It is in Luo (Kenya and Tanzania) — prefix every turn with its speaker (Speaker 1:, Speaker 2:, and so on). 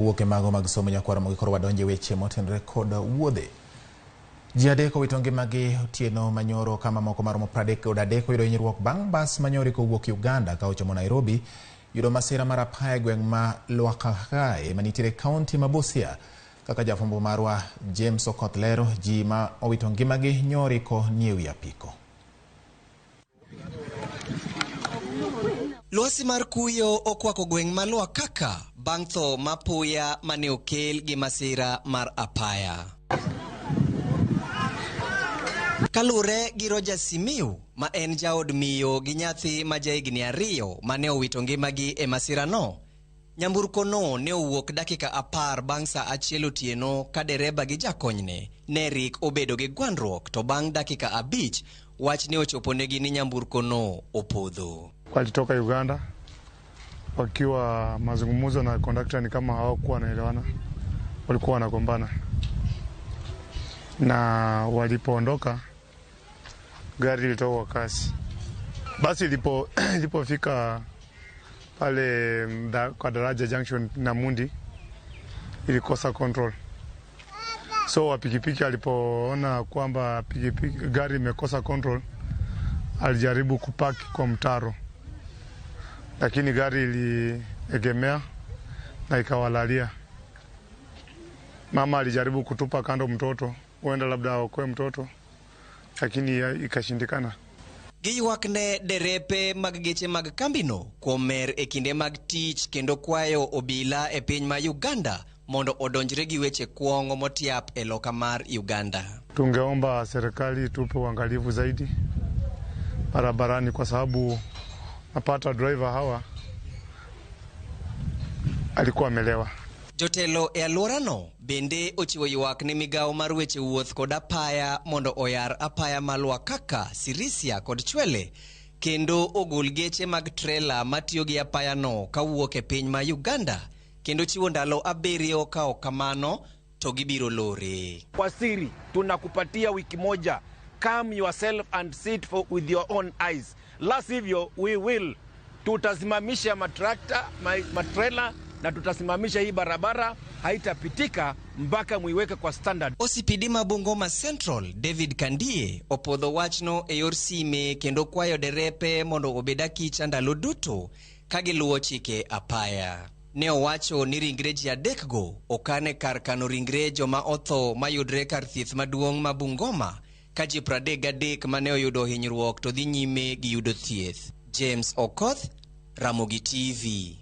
Speaker 1: Wuok e mago mag somo nyakwara mogi koro wadonje weche motenore kod wuodhe. Ji adek owito ngimagi otieno manyoro ka mamoko maromo 33 oyudo hinyruok bang' bas manyoro kowuok Uganda ka ochomo Nairobi yudo masira mar apaya e gweng' ma Lwakhakha manitiere kaunti ma Busia. Kaka jafwambo marwa James Okoth lero, ji ma owito ngimagi nyoriko nie wi apiko.
Speaker 2: Lwasi mar kuyo okwako gweng' ma Lwakhakha bang' tho mapoya mane okel gi masira mar apaya. Kaluwore gi Roger Simiu ma en jaod miyo gi nyathi ma jahigni 2 mane owito ngimagi e masirano, nyamburko no ne owuok dakika 10 bang' sa 1 otieno ka dereba gi jakonyne ne rik obedo gi gwandruok to bang' dakika 5 wach ne ochopo negi ni nyamburko no opodho.
Speaker 3: Walitoka Uganda wakiwa mazungumzo na kondakta, ni kama hawakuwa wanaelewana, walikuwa wanagombana, na walipoondoka gari lilitoka kwa kasi. Basi ilipofika pale kwa daraja junction na Mundi ilikosa control, so wa pikipiki alipoona kwamba pikipiki gari imekosa control, alijaribu kupaki kwa mtaro, lakini gari iliegemea na ikawalalia. Mama alijaribu kutupa kando mtoto, huenda labda aokoe mtoto, lakini ikashindikana.
Speaker 2: Giywak ne derepe mag geche mag kambino kuom mer e kinde mag tich kendo kwayo obila e piny ma Uganda mondo odonjre gi weche kuong'o motiap e loka mar Uganda.
Speaker 3: Tungeomba serikali tupe uangalifu zaidi barabarani, kwa sababu napata driver hawa alikuwa amelewa.
Speaker 2: Jotelo e alworano bende ochiwo ywak ne migawo mar weche wuoth kod apaya mondo oyar apaya ma Lwakhakha, Sirisia kod Chwele kendo ogol geche mag trela matiyo gi apayano kawuok e piny ma Uganda kendo chiwo ndalo 7 ka ok kamano to gibiro lore.
Speaker 4: Kwa siri tunakupatia wiki moja, come yourself and see for with your own eyes, la sivyo we will tutasimamisha matrakta matrela na tutasimamisha hii barabara, haitapitika mpaka muiweke kwa standard.
Speaker 2: OCPD ma Bungoma Central David Kandie opodho wachno e yor sime kendo kwayo derepe mondo obed akicha ndalo duto ka giluwo chike apaya. Ne owacho ni ringre ji adekgo okan e kar kano ringre joma otho mayudre kar thieth maduong' ma Bungoma ka ji 33 mane oyudo hinyruok to dhi nyime gi yudo thieth. James Okoth, Ramogi TV.